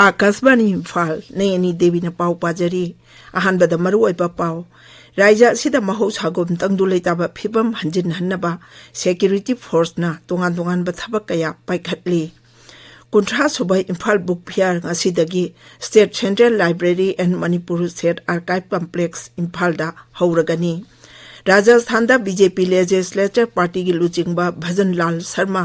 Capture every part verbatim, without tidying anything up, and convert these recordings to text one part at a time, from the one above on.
ꯑꯀꯥꯁꯕꯥꯅꯤ ꯏꯝꯐꯥꯜ, ꯅꯦꯅꯤ ꯗꯦꯕꯤꯅ ꯄꯥꯎ ꯄꯥꯖꯔꯤ꯫ ꯑꯍꯥꯟꯕꯗ ꯃꯔꯨꯑꯣꯏꯕ ꯄꯥꯎ꯫ ꯔꯥꯏꯖ꯭ꯌ ꯑꯁꯤꯗ ꯃꯍꯧꯁꯥꯒꯨꯝ ꯇꯪꯗꯨ ꯂꯩꯇꯥꯕ ꯐꯤꯕꯝ ꯍꯟꯖꯤꯟꯍꯟꯅꯕ security forceꯅ ꯇꯣꯉꯥꯟ ꯇꯣꯉꯥꯟꯕ ꯊꯕꯛ ꯀꯌꯥ ꯄꯥꯏꯈꯠꯂꯤ꯫ ꯀꯨꯟꯊ꯭ꯔꯥ ꯁꯨꯕ ꯏꯝꯐꯥꯜ Book Fair ꯉꯁꯤꯗꯒꯤ State Central Library and Manipur State Archive Complex ꯏꯝꯐꯥꯜꯗ ꯍꯧꯔꯒꯅꯤ꯫ ꯔꯥꯖꯁꯊꯥꯟꯗ BJP Legislature Partyꯒꯤ ꯂꯨꯆꯤꯡꯕ ꯚꯖꯟ ꯂꯥꯜ ꯁꯔꯃ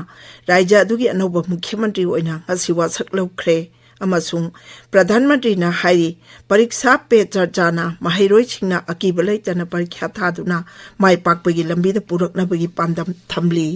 ꯔꯥꯏꯖ꯭ꯌ ꯑꯗꯨꯒꯤ ꯑꯅꯧꯕ ꯃꯨꯈ꯭ꯌ ꯃꯟꯇ꯭ꯔꯤ ꯑꯣꯏꯅ ꯉꯁꯤ ꯋꯥꯁꯛ ꯂꯧꯈ꯭ꯔꯦ꯫ ꯑꯃꯁꯨꯡ ꯄ꯭ꯔꯙꯥꯟ ꯃꯟꯇ꯭ꯔꯤꯅ ꯍꯥꯏꯔꯤ, ꯄꯔꯤꯛꯁꯥ ꯄꯦ ꯆꯔꯆꯥꯅ ꯃꯍꯩꯔꯣꯏꯁꯤꯡꯅ ꯑꯀꯤꯕ ꯂꯩꯇꯅ ꯄꯔꯤꯈ꯭ꯌꯥ ꯊꯥꯗꯨꯅ ꯃꯥꯏ ꯄꯥꯛꯄꯒꯤ ꯂꯝꯕꯤꯗ ꯄꯨꯔꯛꯅꯕꯒꯤ ꯄꯥꯟꯗꯝ ꯊꯝꯂꯤ꯫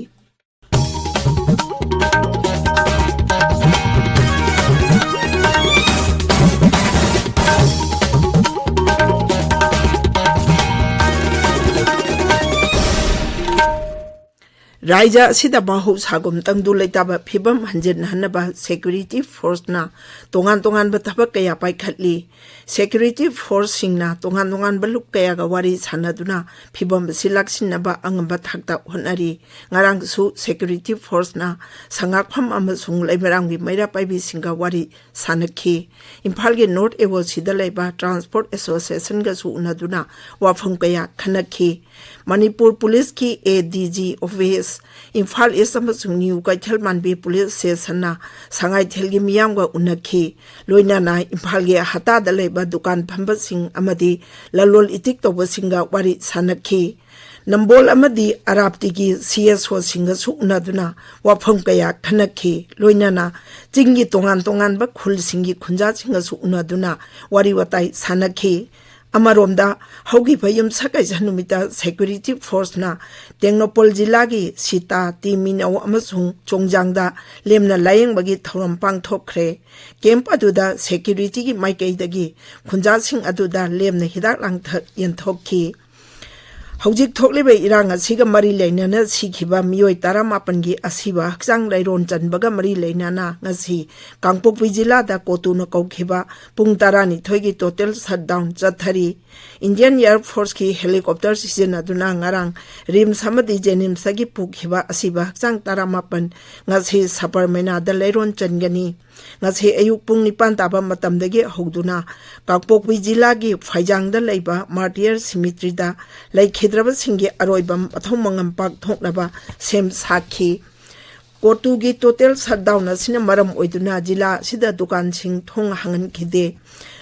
ꯔꯥꯏꯖ꯭ꯌ ꯑꯁꯤꯗ ꯃꯍꯧꯁꯥꯒꯨꯝ ꯇꯪꯗꯨ ꯂꯩꯇꯥꯕ ꯐꯤꯕꯝ ꯍꯟꯖꯤꯟꯍꯟꯅꯕ security forceꯅ ꯇꯣꯉꯥꯟ ꯇꯣꯉꯥꯟꯕ ꯊꯕꯛ ꯀꯌꯥ ꯄꯥꯏꯈꯠꯂꯤ꯫ Security forceꯁꯤꯡꯅ ꯇꯣꯉꯥꯟ ꯇꯣꯉꯥꯟꯕ ꯂꯨꯞ ꯀꯌꯥꯒ ꯋꯥꯔꯤ ꯁꯥꯟꯅꯗꯨꯅ ꯐꯤꯕꯝ ꯑꯁꯤ ꯂꯥꯛꯁꯤꯟꯅꯕ ꯑꯉꯝꯕ ꯊꯥꯛꯇ ꯍꯣꯠꯅꯔꯤ꯫ ꯉꯔꯥꯡꯁꯨ security forceꯅ ꯁꯉꯥꯛꯐꯝ ꯑꯃꯁꯨꯡ ꯂꯩꯃꯔꯥꯝꯒꯤ ꯃꯩꯔꯥ ꯄꯥꯏꯕꯤꯁꯤꯡꯒ ꯋꯥꯔꯤ ꯁꯥꯟꯅꯈꯤ꯫ ꯏꯝꯐꯥꯜꯒꯤ North AOCꯗ ꯂꯩꯕ Transport Associationꯒꯁꯨ ꯎꯅꯗꯨꯅ ꯋꯥꯐꯝ ꯀꯌꯥ ꯈꯟꯅꯈꯤ꯫ ꯃꯅꯤꯄꯨꯔ ꯄꯨꯂꯤꯁꯀꯤ ADG office, ꯏꯝꯐꯥꯜ East ꯑꯃꯁꯨꯡ ꯅ꯭ꯌꯨ ꯀꯩꯊꯦꯜ ꯃꯥꯟꯕꯤ ꯄꯨꯂꯤꯁ stationꯅ ꯁꯉꯥꯏꯊꯦꯜꯒꯤ ꯃꯤꯌꯥꯝꯒ ꯎꯅꯈꯤ꯫ ꯂꯣꯏꯅꯅ ꯏꯝꯐꯥꯜꯒꯤ ꯍꯇꯥꯗ ꯂꯩꯕ ꯗꯨꯀꯥꯟ ꯐꯝꯕꯁꯤꯡ ꯑꯃꯗꯤ ꯂꯂꯣꯜ ꯏꯇꯤꯛ ꯇꯧꯕꯁꯤꯡꯒ ꯋꯥꯔꯤ ꯁꯥꯟꯅꯈꯤ꯫ ꯅꯝꯕꯣꯜ ꯑꯃꯗꯤ ꯑꯔꯥꯞꯇꯤꯒꯤ CSOꯁꯤꯡꯒꯁꯨ ꯎꯅꯗꯨꯅ ꯋꯥꯐꯝ ꯀꯌꯥ ꯈꯟꯅꯈꯤ꯫ ꯂꯣꯏꯅꯅ ꯆꯤꯡꯒꯤ ꯇꯣꯉꯥꯟ ꯇꯣꯉꯥꯟꯕ ꯈꯨꯜꯁꯤꯡꯒꯤ ꯈꯨꯟꯖꯥꯁꯤꯡꯒꯁꯨ ꯎꯅꯗꯨꯅ ꯋꯥꯔꯤ ꯋꯥꯇꯥꯏ ꯁꯥꯟꯅꯈꯤ꯫ ꯑꯃꯔꯣꯝꯗ, ꯍꯧꯈꯤꯕ ꯌꯨꯝꯁꯀꯩꯁ ꯅꯨꯃꯤꯠꯇ security forceꯅ ꯇꯦꯡꯅꯧꯄꯜ ꯖꯤꯂꯥꯒꯤ ꯁꯤꯇꯥ, ꯇꯤ ꯃꯤꯅꯧ ꯑꯃꯁꯨꯡ ꯆꯣꯡꯖꯥꯡꯗ ꯂꯦꯝꯅ ꯂꯥꯌꯦꯡꯕꯒꯤ ꯊꯧꯔꯝ ꯄꯥꯡꯊꯣꯛꯈ꯭ꯔꯦ꯫ Camp ꯑꯗꯨꯗ securityꯒꯤ ꯃꯥꯏꯀꯩꯗꯒꯤ ꯈꯨꯟꯖꯥꯁꯤꯡ ꯑꯗꯨꯗ ꯂꯦꯝꯅ ꯍꯤꯗꯥꯛ ꯂꯥꯡꯊꯛ ꯌꯦꯟꯊꯣꯛꯈꯤ꯫ ꯍꯧꯖꯤꯛ ꯊꯣꯛꯂꯤꯕ ꯏꯔꯥꯡ ꯑꯁꯤꯒ ꯃꯔꯤ ꯂꯩꯅꯅ ꯁꯤꯈꯤꯕ ꯃꯤꯑꯣꯏ ꯇꯔꯥꯃꯥꯄꯟꯒꯤ ꯑꯁꯤꯕ ꯍꯛꯆꯥꯡ ꯂꯩꯔꯣꯟ ꯆꯟꯕꯒ ꯃꯔꯤ ꯂꯩꯅꯅ ꯉꯁꯤ ꯀꯥꯡꯄꯣꯛꯄꯤ ꯖꯤꯂꯥꯗ ꯀꯣꯇꯨꯅ ꯀꯧꯈꯤꯕ ꯄꯨꯡ ꯇꯔꯥꯅꯤꯊꯣꯏꯒꯤ total shutdown ꯆꯠꯊꯔꯤ꯫ Indian Air Forceꯀꯤ helicopter ꯁꯤꯖꯤꯟꯅꯗꯨꯅ ꯉꯔꯥꯡ RIMS ꯑꯃꯗꯤ JNIMSꯇꯒꯤ ꯄꯨꯈꯤꯕ ꯑꯁꯤꯕ ꯍꯛꯆꯥꯡ ꯇꯔꯥꯃꯥꯄꯟ ꯉꯁꯤ ꯁꯕꯔꯃꯩꯅꯥꯗ ꯂꯩꯔꯣꯟ ꯆꯟꯒꯅꯤ꯫ ꯉꯁꯤ ꯑꯌꯨꯛ ꯄꯨꯡ ꯅꯤꯄꯥꯟ ꯇꯥꯕ ꯃꯇꯝꯗꯒꯤ ꯍꯧꯗꯨꯅ ꯀꯥꯡꯄꯣꯛꯄꯤ ꯖꯤꯂꯥꯒꯤ ꯐꯩꯖꯥꯡꯗ ꯂꯩꯕ Martyr Cemeteryꯗ ꯂꯩꯈꯤꯗ꯭ꯔꯕꯁꯤꯡꯒꯤ ꯑꯔꯣꯏꯕ ꯃꯊꯧ ꯃꯉꯝ ꯄꯥꯡꯊꯣꯛꯅꯕ ꯁꯦꯝ ꯁꯥꯈꯤ꯫ ꯀꯣꯇꯨꯒꯤ total shutdown ꯑꯁꯤꯅ ꯃꯔꯝ ꯑꯣꯏꯗꯨꯅ ꯖꯤꯂꯥ ꯑꯁꯤꯗ ꯗꯨꯀꯥꯟꯁꯤꯡ ꯊꯣꯡ ꯍꯥꯡꯍꯟꯈꯤꯗꯦ꯫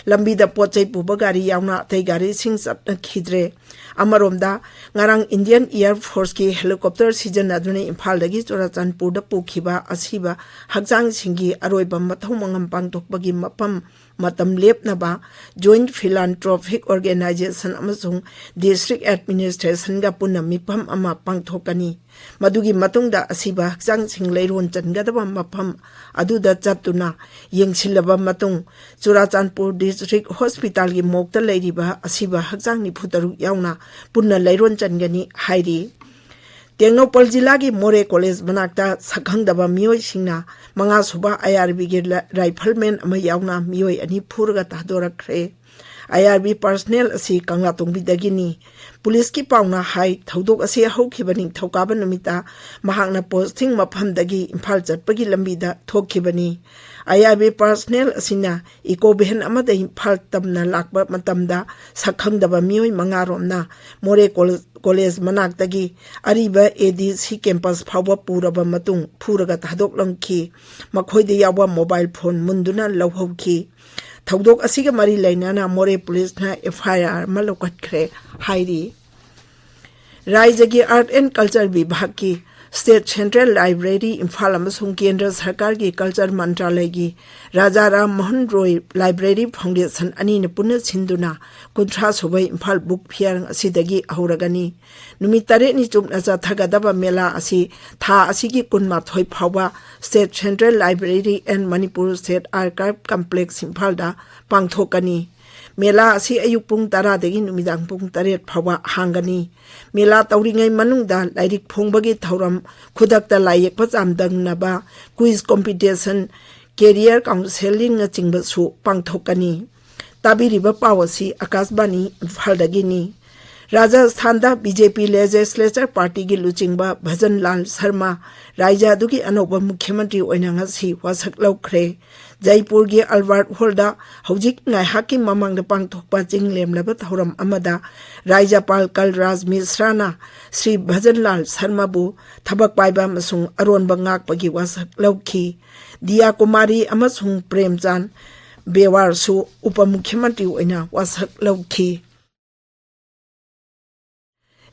ꯂꯝꯕꯤꯗ ꯄꯣꯠ ꯆꯩ ꯄꯨꯕ ꯒꯥꯔꯤ ꯌꯥꯎꯅ ꯑꯇꯩ ꯒꯥꯔꯤꯁꯤꯡ ꯆꯠꯅꯈꯤꯗ꯭ꯔꯦ꯫ ꯑꯃꯔꯣꯝꯗ, ꯉꯔꯥꯡ Indian Air Forceꯀꯤ helicopter ꯁꯤꯖꯤꯟꯅꯗꯨꯅ ꯏꯝꯐꯥꯜꯗꯒꯤ ꯆꯨꯔꯥꯆꯥꯟꯄꯨꯔꯗ ꯄꯨꯈꯤꯕ ꯑꯁꯤꯕ ꯍꯛꯆꯥꯡꯁꯤꯡꯒꯤ ꯑꯔꯣꯏꯕ ꯃꯊꯧ ꯃꯉꯝ ꯄꯥꯡꯊꯣꯛꯄꯒꯤ ꯃꯐꯝ ꯃꯇꯝ ꯂꯦꯞꯅꯕ Joint Philanthropic Organization ꯑꯃꯁꯨꯡ District Administrationꯒ ꯄꯨꯟꯅ ꯃꯤꯐꯝ ꯑꯃ ꯄꯥꯡꯊꯣꯛꯀꯅꯤ꯫ ꯃꯗꯨꯒꯤ ꯃꯇꯨꯡꯗ ꯑꯁꯤꯕ ꯍꯛꯆꯥꯡꯁꯤꯡ ꯂꯩꯔꯣꯟ ꯆꯟꯒꯗꯕ ꯃꯐꯝ ꯑꯗꯨꯗ ꯆꯠꯇꯨꯅ ꯌꯦꯡꯁꯤꯜꯂꯕ ꯃꯇꯨꯡ, ꯆꯨꯔꯥꯆꯥꯟꯄꯨꯔ District Hospitalꯒꯤ morgueꯗ ꯂꯩꯔꯤꯕ ꯑꯁꯤꯕ ꯍꯛꯆꯥꯡ ꯅꯤꯐꯨ ꯇꯔꯨꯛ ꯌꯥꯎꯅ ꯄꯨꯟꯅ ꯂꯩꯔꯣꯟ ꯆꯟꯒꯅꯤ ꯍꯥꯏꯔꯤ꯫ ꯇꯦꯡꯅꯧꯄꯜ ꯖꯤꯂꯥꯒꯤ ꯃꯣꯔꯦ ꯀꯣꯂꯦꯖ ꯃꯅꯥꯛꯇ ꯁꯛꯈꯪꯗꯕ ꯃꯤꯑꯣꯏꯁꯤꯡꯅ ꯃꯉꯥꯁꯨꯕ IRBꯒꯤ ꯔꯥꯏꯐꯜꯃꯦꯟ ꯑꯃ ꯌꯥꯎꯅ ꯃꯤꯑꯣꯏ ꯑꯅꯤ ꯐꯨꯔꯒ ꯊꯥꯗꯣꯔꯛꯈ꯭ꯔꯦ꯫ IRB personnel ꯑꯁꯤ ꯀꯪꯂꯥꯇꯣꯡꯕꯤꯗꯒꯤꯅꯤ꯫ ꯄꯨꯂꯤꯁꯀꯤ ꯄꯥꯎꯅ ꯍꯥꯏ, ꯊꯧꯗꯣꯛ ꯑꯁꯤ ꯍꯧꯈꯤꯕ ꯅꯤꯡꯊꯧꯀꯥꯕ ꯅꯨꯃꯤꯠꯇ ꯃꯍꯥꯛꯅ posting ꯃꯐꯝꯗꯒꯤ ꯏꯝꯐꯥꯜ ꯆꯠꯄꯒꯤ ꯂꯝꯕꯤꯗ ꯊꯣꯛꯈꯤꯕꯅꯤ꯫ IRB personnel ꯑꯁꯤꯅ eco van ꯑꯃꯗ ꯏꯝꯐꯥꯜ ꯇꯝꯅ ꯂꯥꯛꯄ ꯃꯇꯝꯗ ꯁꯛꯈꯪꯗꯕ ꯃꯤꯑꯣꯏ ꯃꯉꯥꯔꯣꯝꯅ ꯃꯣꯔꯦ ꯀꯣꯂꯦꯖ ꯃꯅꯥꯛꯇꯒꯤ ꯑꯔꯤꯕ ADC campus ꯐꯥꯎꯕ ꯄꯨꯔꯕ ꯃꯇꯨꯡ ꯐꯨꯔꯒ ꯊꯥꯗꯣꯛꯂꯝꯈꯤ꯫ ꯃꯈꯣꯏꯗ ꯌꯥꯎꯕ mobile phone ꯃꯨꯟꯗꯨꯅ ꯂꯧꯍꯧꯈꯤ꯫ ꯊꯧꯗꯣꯛ ꯑꯁꯤꯒ ꯃꯔꯤ ꯂꯩꯅꯅ ꯃꯣꯔꯦ ꯄꯨꯂꯤꯁꯅ FIR ꯑꯃ ꯂꯧꯈꯠꯈ꯭ꯔꯦ ꯍꯥꯏꯔꯤ꯫ ꯔꯥꯏꯖ꯭ꯌꯒꯤ Art and Culture ꯕꯤꯚꯥꯒꯀꯤ State Central Library Imphal ꯑꯃꯁꯨꯡ ꯀꯦꯟꯗ꯭ꯔ ꯁꯔꯀꯥꯔꯒꯤ Culture ꯃꯟꯇ꯭ꯔꯥꯂꯌꯒꯤ ꯔꯥꯖꯥ ꯔꯥꯝ ꯃꯣꯍꯟ ꯔꯣꯏ Library Foundation ꯑꯅꯤꯅ ꯄꯨꯟꯅ ꯁꯤꯟꯗꯨꯅ ꯀꯨꯟꯊ꯭ꯔꯥ ꯁꯨꯕ ꯏꯝꯐꯥꯜ Book Fair ꯑꯁꯤꯗꯒꯤ ꯍꯧꯔꯒꯅꯤ꯫ ꯅꯨꯃꯤꯠ ꯇꯔꯦꯠꯅꯤ ꯆꯨꯞꯅ ꯆꯠꯊꯒꯗꯕ ꯃꯦꯂꯥ ꯑꯁꯤ ꯊꯥ ꯑꯁꯤꯒꯤ ꯀꯨꯟꯃꯥꯊꯣꯏ ꯐꯥꯎꯕ State Central Library and Manipur State Archive Complex ꯏꯝꯐꯥꯜꯗ ꯄꯥꯡꯊꯣꯛꯀꯅꯤ꯫ ꯃꯦꯂꯥ ꯑꯁꯤ ꯑꯌꯨꯛ ꯄꯨꯡ ꯇꯔꯥꯗꯒꯤ ꯅꯨꯃꯤꯗꯥꯡ ꯄꯨꯡ ꯇꯔꯦꯠ ꯐꯥꯎꯕ ꯍꯥꯡꯒꯅꯤ꯫ ꯃꯦꯂꯥ ꯇꯧꯔꯤꯉꯩ ꯃꯅꯨꯡꯗ ꯂꯥꯏꯔꯤꯛ ꯐꯣꯡꯕꯒꯤ ꯊꯧꯔꯝ, ꯈꯨꯗꯛꯇ ꯂꯥꯏꯌꯦꯛꯄ ꯆꯥꯡꯗꯝꯅꯕ, quiz competition, career counselling ꯅꯆꯤꯡꯕꯁꯨ ꯄꯥꯡꯊꯣꯛꯀꯅꯤ꯫ ꯇꯥꯕꯤꯔꯤꯕ ꯄꯥꯎ ꯑꯁꯤ ꯑꯀꯥꯁꯕꯥꯅꯤ ꯏꯝꯐꯥꯜꯗꯒꯤꯅꯤ꯫ ꯔꯥꯖꯁꯊꯥꯟꯗ ꯕꯤ ꯖꯦ ꯄꯤ ꯂꯦꯖꯤꯁꯂꯦꯆꯔ ꯄꯥꯔꯇꯤꯒꯤ ꯂꯨꯆꯤꯡꯕ ꯚꯖꯟ ꯂꯥꯜ ꯁꯔꯃ ꯔꯥꯖ꯭ꯌ ꯑꯗꯨꯒꯤ ꯑꯅꯧꯕ ꯃꯨꯈ꯭ꯌ ꯃꯟꯇ꯭ꯔꯤ ꯑꯣꯏꯅ ꯉꯁꯤ ꯋꯥꯁꯛ ꯂꯧꯈ꯭ꯔꯦ꯫ ꯖꯩꯄꯨꯔꯒꯤ ꯑꯜꯕꯥꯔꯠ ꯍꯣꯜꯗ ꯍꯧꯖꯤꯛ ꯉꯥꯏꯍꯥꯛꯀꯤ ꯃꯃꯥꯡꯗ ꯄꯥꯡꯊꯣꯛꯄ ꯆꯤꯡ ꯂꯦꯝꯂꯕ ꯊꯧꯔꯝ ꯑꯃꯗ ꯔꯥꯖ꯭ꯌꯄꯥꯜ ꯀꯜꯔꯥꯖ ꯃꯤꯁ꯭ꯔꯥꯅ ꯁ꯭ꯔꯤ ꯚꯖꯟ ꯂꯥꯜ ꯁꯔꯃꯕꯨ ꯊꯕꯛ ꯄꯥꯏꯕ ꯑꯃꯁꯨꯡ ꯑꯔꯣꯟꯕ ꯉꯥꯛꯄꯒꯤ ꯋꯥꯁꯛ ꯂꯧꯈꯤ꯫ ꯗꯤꯌꯥ ꯀꯨꯃꯥꯔꯤ ꯑꯃꯁꯨꯡ ꯄ꯭ꯔꯦꯝꯆꯥꯟ ꯕꯦꯋꯥꯔꯁꯨ ꯎꯄ ꯃꯨꯈ꯭ꯌ ꯃꯟꯇ꯭ꯔꯤ ꯑꯣꯏꯅ ꯋꯥꯁꯛ ꯂꯧꯈꯤ꯫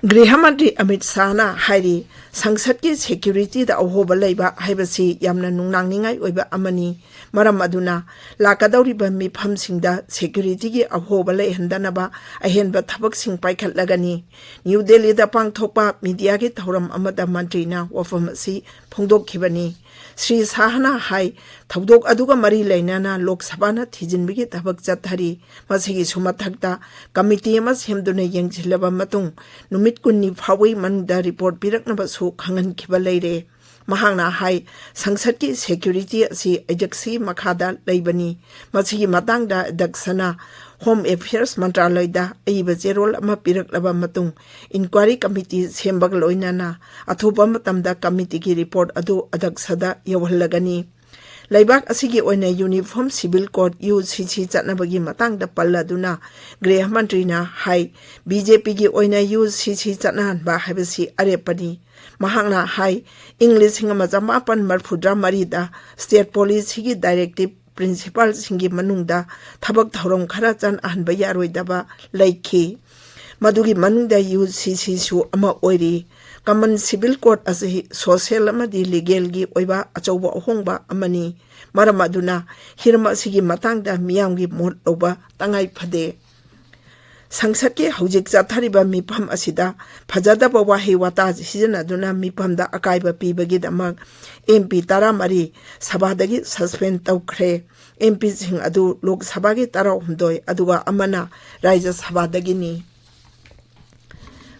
ꯒ꯭ꯔꯤꯍ ꯃꯟꯇ꯭ꯔꯤ ꯑꯃꯤꯠ ꯁꯥꯍꯅ ꯍꯥꯏꯔꯤ, ꯁꯪꯁꯠꯀꯤ ꯁꯦꯀ꯭ꯌꯨꯔꯤꯇꯤꯗ ꯑꯍꯣꯕ ꯂꯩꯕ ꯍꯥꯏꯕꯁꯤ ꯌꯥꯝꯅ ꯅꯨꯡꯅꯥꯡꯅꯤꯡꯉꯥꯏ ꯑꯣꯏꯕ ꯑꯃꯅꯤ꯫ ꯃꯔꯝ ꯑꯗꯨꯅ ꯂꯥꯛꯀꯗꯧꯔꯤꯕ ꯃꯤꯐꯝꯁꯤꯡꯗ ꯁꯦꯀ꯭ꯌꯨꯔꯤꯇꯤꯒꯤ ꯑꯍꯣꯕ ꯂꯩꯍꯟꯗꯅꯕ ꯑꯍꯦꯟꯕ ꯊꯕꯛꯁꯤꯡ ꯄꯥꯏꯈꯠꯂꯒꯅꯤ꯫ ꯅ꯭ꯌꯨ ꯗꯦꯜꯂꯤꯗ ꯄꯥꯡꯊꯣꯛꯄ ꯃꯤꯗꯤꯌꯥꯒꯤ ꯊꯧꯔꯝ ꯑꯃꯗ ꯃꯟꯇ꯭ꯔꯤꯅ ꯋꯥꯐꯝ ꯑꯁꯤ ꯐꯣꯡꯗꯣꯛꯈꯤꯕꯅꯤ꯫ ꯁ꯭ꯔꯤ ꯁꯥꯍꯅ ꯍꯥꯏ, ꯊꯧꯗꯣꯛ ꯑꯗꯨꯒ ꯃꯔꯤ ꯂꯩꯅꯅ ꯂꯣꯛ ꯁꯚꯥꯅ ꯊꯤꯖꯤꯟꯕꯒꯤ ꯊꯕꯛ ꯆꯠꯊꯔꯤ꯫ ꯃꯁꯤꯒꯤꯁꯨ ꯃꯊꯛꯇ ꯀꯃꯤꯇꯤ ꯑꯃ ꯁꯦꯝꯗꯨꯅ ꯌꯦꯡꯁꯤꯜꯂꯕ ꯃꯇꯨꯡ ꯅꯨꯃꯤꯠ ꯀꯨꯟꯅꯤ ꯐꯥꯎꯕꯒꯤ ꯃꯅꯨꯡꯗ ꯔꯤꯄꯣꯔꯠ ꯄꯤꯔꯛꯅꯕꯁꯨ ꯈꯪꯍꯟꯈꯤꯕ ꯂꯩꯔꯦ꯫ ꯃꯍꯥꯛꯅ ꯍꯥꯏ, ꯁꯪꯁꯠꯀꯤ ꯁꯦꯀ꯭ꯌꯨꯔꯤꯇꯤ ꯑꯁꯤ ꯑꯦꯗꯛꯁꯤ ꯃꯈꯥꯗ ꯂꯩꯕꯅꯤ꯫ ꯃꯁꯤꯒꯤ ꯃꯇꯥꯡꯗ ꯑꯦꯗꯛꯁꯅ ꯍꯣꯝ ꯑꯦꯐꯤꯌꯔꯁ ꯃꯟꯇ꯭ꯔꯥꯂꯌꯗ ꯑꯏꯕ ꯆꯦꯔꯣꯜ ꯑꯃ ꯄꯤꯔꯛꯂꯕ ꯃꯇꯨꯡ ꯏꯟꯀ꯭ꯋꯥꯔꯤ ꯀꯃꯤꯇꯤ ꯁꯦꯝꯕꯒ ꯂꯣꯏꯅꯅ ꯑꯊꯨꯕ ꯃꯇꯝꯗ ꯀꯃꯤꯇꯤꯒꯤ ꯔꯤꯄꯣꯔꯠ ꯑꯗꯨ ꯑꯗꯛꯁꯗ ꯌꯧꯍꯜꯂꯒꯅꯤ꯫ ꯂꯩꯕꯥꯛ ꯑꯁꯤꯒꯤ ꯑꯣꯏꯅ ꯌꯨꯅꯤꯐꯣꯔꯝ ꯁꯤꯚꯤꯜ ꯀꯣꯗ, ꯌꯨ ꯁꯤ ꯁꯤ, ꯆꯠꯅꯕꯒꯤ ꯃꯇꯥꯡꯗ ꯄꯜꯂꯗꯨꯅ ꯒ꯭ꯔꯤꯍ ꯃꯟꯇ꯭ꯔꯤꯅ ꯍꯥꯏ, ꯕꯤ ꯖꯦ ꯄꯤꯒꯤ ꯑꯣꯏꯅ ꯌꯨ ꯁꯤ ꯁꯤ ꯆꯠꯅꯍꯟꯕ ꯍꯥꯏꯕꯁꯤ ꯑꯔꯦꯞꯄꯅꯤ꯫ ꯃꯍꯥꯛꯅ ꯍꯥꯏ, ꯏꯪ ꯂꯤꯁꯤꯡ ꯑꯃ ꯆꯃꯥꯄꯟ ꯃꯔꯤꯐꯨꯇꯔꯥ ꯃꯔꯤꯗ ꯁ꯭ꯇꯦꯠ ꯄꯣꯂꯤꯁꯤꯒꯤ ꯗꯥꯏꯔꯦꯛꯇꯤꯞ ꯄ꯭ꯔꯤꯟꯁꯤꯄꯥꯜꯁꯤꯡꯒꯤ ꯃꯅꯨꯡꯗ ꯊꯕꯛ ꯊꯧꯔꯝ ꯈꯔ ꯆꯠꯅꯍꯟꯕ ꯌꯥꯔꯣꯏꯗꯕ ꯂꯩꯈꯤ꯫ ꯃꯗꯨꯒꯤ ꯃꯅꯨꯡꯗ ꯌꯨ ꯁꯤ ꯁꯤꯁꯨ ꯑꯃ ꯑꯣꯏꯔꯤ꯫ ꯀꯃꯟ ꯁꯤꯚꯤꯜ ꯀꯣꯗ ꯑꯁꯤ ꯁꯣꯁꯤꯌꯦꯜ ꯑꯃꯗꯤ ꯂꯤꯒꯦꯜꯒꯤ ꯑꯣꯏꯕ ꯑꯆꯧꯕ ꯑꯍꯣꯡꯕ ꯑꯃꯅꯤ꯫ ꯃꯔꯝ ꯑꯗꯨꯅ ꯍꯤꯔꯝ ꯑꯁꯤꯒꯤ ꯃꯇꯥꯡꯗ ꯃꯤꯌꯥꯝꯒꯤ ꯃꯣꯠ ꯂꯧꯕ ꯇꯉꯥꯏ ꯐꯗꯦ꯫ ꯁꯪꯁꯠꯀꯤ ꯍꯧꯖꯤꯛ ꯆꯠꯊꯔꯤꯕ ꯃꯤꯐꯝ ꯑꯁꯤꯗ ꯐꯖꯗꯕ ꯋꯥꯍꯩ ꯋꯥꯇꯥ ꯁꯤꯖꯤꯟꯅꯗꯨꯅ ꯃꯤꯐꯝꯗ ꯑꯀꯥꯏꯕ ꯄꯤꯕꯒꯤꯗꯃꯛ ꯑꯦꯝ ꯄꯤ ꯇꯔꯥꯃꯔꯤ ꯁꯚꯥꯗꯒꯤ ꯁꯁꯄꯦꯟ ꯇꯧꯈ꯭ꯔꯦ꯫ ꯑꯦꯝ ꯄꯤꯁꯤꯡ ꯑꯗꯨ ꯂꯣꯛ ꯁꯚꯥꯒꯤ ꯇꯔꯥꯍꯨꯝꯗꯣꯏ, ꯑꯗꯨꯒ ꯑꯃꯅ ꯔꯥꯖ꯭ꯌ ꯁꯚꯥꯗꯒꯤꯅꯤ꯫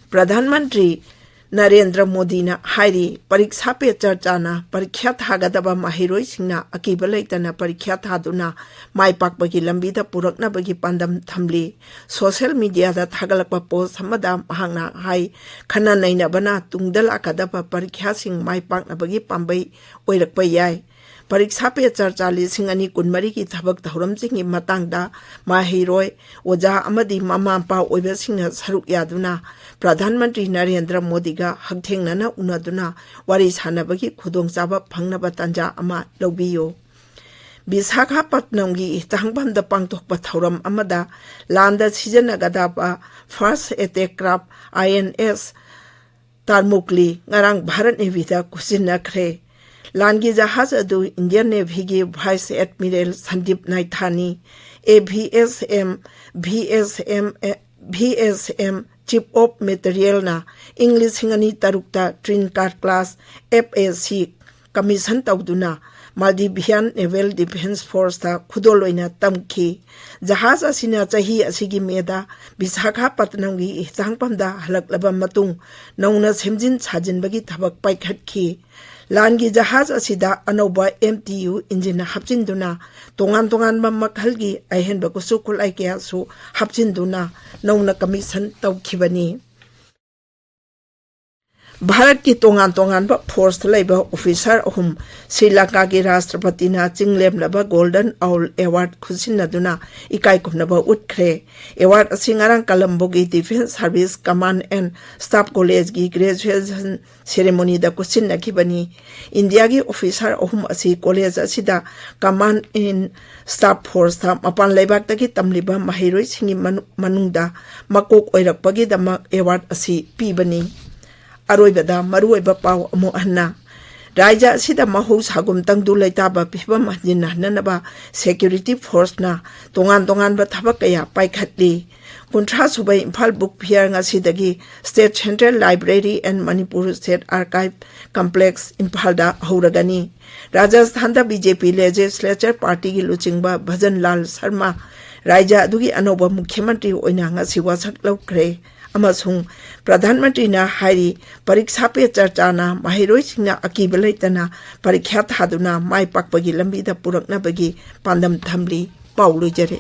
ꯄ꯭ꯔꯙꯥꯟ ꯃꯟꯇ꯭ꯔꯤ ꯅꯔꯦꯟꯗ꯭ꯔ ꯃꯣꯗꯤꯅ ꯍꯥꯏꯔꯤ, ꯄꯔꯤꯛꯁꯥ ꯄꯦ ꯆꯔꯆꯥꯅ ꯄꯔꯤꯈ꯭ꯌꯥ ꯊꯥꯒꯗꯕ ꯃꯍꯩꯔꯣꯏꯁꯤꯡꯅ ꯑꯀꯤꯕ ꯂꯩꯇꯅ ꯄꯔꯤꯈ꯭ꯌꯥ ꯊꯥꯗꯨꯅ ꯃꯥꯏ ꯄꯥꯛꯄꯒꯤ ꯂꯝꯕꯤꯗ ꯄꯨꯔꯛꯅꯕꯒꯤ ꯄꯥꯟꯗꯝ ꯊꯝꯂꯤ꯫ ꯁꯣꯁꯦꯜ ꯃꯤꯗꯤꯌꯥꯗ ꯊꯥꯒꯠꯂꯛꯄ ꯄꯣꯁ ꯑꯃꯗ ꯃꯍꯥꯛꯅ ꯍꯥꯏ, ꯈꯟꯅ ꯅꯩꯅꯕꯅ ꯇꯨꯡꯗ ꯂꯥꯛꯀꯗꯕ ꯄꯔꯤꯈ꯭ꯌꯥꯁꯤꯡ ꯃꯥꯏ ꯄꯥꯛꯅꯕꯒꯤ ꯄꯥꯝꯕꯩ ꯑꯣꯏꯔꯛꯄ ꯌꯥꯏ꯫ ꯄꯔꯤꯛꯁꯥ ꯄꯦ ꯆꯔꯆꯥ ꯂꯤꯁꯤꯡ ꯑꯅꯤ ꯀꯨꯟꯃꯔꯤꯒꯤ ꯊꯕꯛ ꯊꯧꯔꯝꯁꯤꯡꯒꯤ ꯃꯇꯥꯡꯗ ꯃꯍꯩꯔꯣꯏ, ꯑꯣꯖꯥ ꯑꯃꯗꯤ ꯃꯃꯥ ꯃꯄꯥ ꯑꯣꯏꯕꯁꯤꯡꯅ ꯁꯔꯨꯛ ꯌꯥꯗꯨꯅ ꯄ꯭ꯔꯙꯥꯟ ꯃꯟꯇ꯭ꯔꯤ ꯅꯔꯦꯟꯗ꯭ꯔ ꯃꯣꯗꯤꯒ ꯍꯛꯊꯦꯡꯅꯅ ꯎꯅꯗꯨꯅ ꯋꯥꯔꯤ ꯁꯥꯟꯅꯕꯒꯤ ꯈꯨꯗꯣꯡꯆꯥꯕ ꯐꯪꯅꯕ ꯇꯥꯟꯖꯥ ꯑꯃ ꯂꯧꯕꯤꯌꯨ꯫ ꯕꯤꯁꯥꯈꯥꯄꯠꯅꯝꯒꯤ ꯍꯤꯊꯥꯡꯐꯝꯗ ꯄꯥꯡꯊꯣꯛꯄ ꯊꯧꯔꯝ ꯑꯃꯗ ꯂꯥꯟꯗ ꯁꯤꯖꯤꯟꯅꯒꯗꯕ fast attack craft I N S ꯇꯥꯔꯃꯨꯛꯂꯤ ꯉꯔꯥꯡ ꯚꯥꯔꯠ ꯅꯦꯚꯤꯗ ꯈꯨꯠꯁꯤꯟꯅꯈ꯭ꯔꯦ꯫ ꯂꯥꯟꯒꯤ ꯖꯍꯥꯖ ꯑꯗꯨ ꯏꯟꯗꯤꯌꯟ ꯅꯦꯚꯤꯒꯤ vice admiral Sandeep Naithani, A V S M, V S M, V S M chief of ꯃꯦꯇꯔꯤꯌꯦꯜꯅ ꯏꯪ ꯂꯤꯁꯤꯡ ꯑꯅꯤ ꯇꯔꯨꯛꯇ ꯇ꯭ꯔꯤꯟꯀꯥꯔ ꯀ꯭ꯂꯥꯁ ꯑꯦꯐ ꯑꯦ ꯁꯤ ꯀꯃꯤꯁꯟ ꯇꯧꯗꯨꯅ ꯃꯥꯜꯗꯤꯚꯤꯌꯥꯟ ꯅꯦꯚꯦꯜ ꯗꯤꯐꯦꯟꯁ ꯐꯣꯔꯁꯇ ꯈꯨꯗꯣꯜ ꯑꯣꯏꯅ ꯇꯝꯈꯤ꯫ ꯖꯍꯥꯖ ꯑꯁꯤꯅ ꯆꯍꯤ ꯑꯁꯤꯒꯤ ꯃꯦꯗ ꯕꯤꯁꯥꯈꯥꯄꯠꯅꯝꯒꯤ ꯍꯤꯊꯥꯡꯐꯝꯗ ꯍꯜꯂꯛꯂꯕ ꯃꯇꯨꯡ ꯅꯧꯅ ꯁꯦꯝꯖꯤꯟ ꯁꯥꯖꯤꯟꯕꯒꯤ ꯊꯕꯛ ꯄꯥꯏꯈꯠꯈꯤ꯫ ꯂꯥꯟꯒꯤ ꯖꯍꯥꯖ ꯑꯁꯤꯗ ꯑꯅꯧꯕ ꯑꯦꯝ ꯇꯤ ꯌꯨ ꯏꯟꯖꯤꯟ ꯍꯥꯞꯆꯤꯟꯗꯨꯅ ꯇꯣꯉꯥꯟ ꯇꯣꯉꯥꯟꯕ ꯃꯈꯜꯒꯤ ꯑꯍꯦꯟꯕ ꯈꯨꯠꯁꯨ ꯈꯨꯠꯂꯥꯏ ꯀꯌꯥꯁꯨ ꯍꯥꯞꯆꯤꯟꯗꯨꯅ ꯅꯧꯅ ꯀꯃꯤꯁꯟ ꯇꯧꯈꯤꯕꯅꯤ꯫ ꯚꯥꯔꯠꯀꯤ ꯇꯣꯉꯥꯟ ꯇꯣꯉꯥꯟꯕ ꯐꯣꯔꯁꯇ ꯂꯩꯕ ꯑꯣꯐꯤꯁꯥꯔ ꯑꯍꯨꯝ ꯁ꯭ꯔꯤ ꯂꯪꯀꯥꯒꯤ ꯔꯥꯁꯇ꯭ꯔꯄꯇꯤꯅ ꯆꯤꯡꯂꯦꯝꯂꯕ ꯒꯣꯜꯗꯟ ꯑꯥꯎꯜ ꯑꯦꯋꯥꯔꯗ ꯈꯨꯠꯁꯤꯟꯅꯗꯨꯅ ꯏꯀꯥꯏ ꯈꯨꯝꯅꯕ ꯎꯠꯈ꯭ꯔꯦ꯫ ꯑꯦꯋꯥꯔꯗ ꯑꯁꯤ ꯉꯔꯥꯡ ꯀꯂꯝꯕꯣꯒꯤ defence service command and staff ꯀꯣꯂꯦꯖꯀꯤ ꯒ꯭ꯔꯦꯖꯨꯑꯦꯁꯟ ꯁꯦꯔꯦꯃꯣꯅꯤꯗ ꯈꯨꯠꯁꯤꯟꯅꯈꯤꯕꯅꯤ꯫ ꯏꯟꯗꯤꯌꯥꯒꯤ ꯑꯣꯐꯤꯁꯥꯔ ꯑꯍꯨꯝ ꯑꯁꯤ ꯀꯣꯂꯦꯖ ꯑꯁꯤꯗ ꯀꯃꯥꯟ ꯏꯟ ꯁ꯭ꯇꯥꯐ ꯐꯣꯔꯁꯇ ꯃꯄꯥꯟ ꯂꯩꯕꯥꯛꯇꯒꯤ ꯇꯝꯂꯤꯕ ꯃꯍꯩꯔꯣꯏꯁꯤꯡꯒꯤ ꯃꯅꯨ-, ꯃꯅꯨꯡꯗ ꯃꯀꯣꯛ ꯑꯣꯏꯔꯛꯄꯒꯤꯗꯃꯛ ꯑꯦꯋꯥꯔꯗ ꯑꯁꯤ ꯄꯤꯕꯅꯤ꯫ ꯑꯔꯣꯏꯕꯗ ꯃꯔꯨꯑꯣꯏꯕ ꯄꯥꯎ ꯑꯃꯨꯛ ꯍꯟꯅ꯫ ꯔꯥꯖ꯭ꯌ ꯑꯁꯤꯗ ꯃꯍꯧꯁꯥꯒꯨꯝ ꯇꯪꯗꯨ ꯂꯩꯇꯥꯕ ꯐꯤꯕꯝ ꯍꯟꯖꯤꯟꯍꯟꯅꯅꯕ ꯁꯦꯀ꯭ꯌꯨꯔꯤꯇꯤ ꯐꯣꯔꯁꯅ ꯇꯣꯉꯥꯟ ꯇꯣꯉꯥꯟꯕ ꯊꯕꯛ ꯀꯌꯥ ꯄꯥꯏꯈꯠꯂꯤ꯫ ꯀꯨꯟꯊ꯭ꯔꯥ ꯁꯨꯕ ꯏꯝꯐꯥꯜ ꯕꯨꯛ ꯐꯤꯌꯔ ꯉꯁꯤꯗꯒꯤ State Central Library and Manipur State Archive Complex ꯏꯝꯐꯥꯜꯗ ꯍꯧꯔꯒꯅꯤ꯫ ꯔꯥꯖꯁꯊꯥꯟꯗ ꯕꯤ ꯖꯦ ꯄꯤ ꯂꯦꯖꯤꯁꯂꯦꯆꯔ ꯄꯥꯔꯇꯤꯒꯤ ꯂꯨꯆꯤꯡꯕ ꯚꯖꯟ ꯂꯥꯜ ꯁꯔꯃ ꯔꯥꯖ꯭ꯌ ꯑꯗꯨꯒꯤ ꯑꯅꯧꯕ ꯃꯨꯈ꯭ꯌ ꯃꯟꯇ꯭ꯔꯤ ꯑꯣꯏꯅ ꯉꯁꯤ ꯋꯥꯁꯛ ꯂꯧꯈ꯭ꯔꯦ꯫ ꯑꯃꯁꯨꯡ ꯄ꯭ꯔꯙꯥꯟ ꯃꯟꯇ꯭ꯔꯤꯅ ꯍꯥꯏꯔꯤ, ꯄꯔꯤꯛꯁꯥ ꯄꯦ ꯆꯔꯆꯥꯅ ꯃꯍꯩꯔꯣꯏꯁꯤꯡꯅ ꯑꯀꯤꯕ ꯂꯩꯇꯅ ꯄꯔꯤꯈ꯭ꯌꯥ ꯊꯥꯗꯨꯅ ꯃꯥꯏ ꯄꯥꯛꯄꯒꯤ ꯂꯝꯕꯤꯗ ꯄꯨꯔꯛꯅꯕꯒꯤ ꯄꯥꯟꯗꯝ ꯊꯝꯂꯤ꯫ ꯄꯥꯎ ꯂꯣꯏꯖꯔꯦ꯫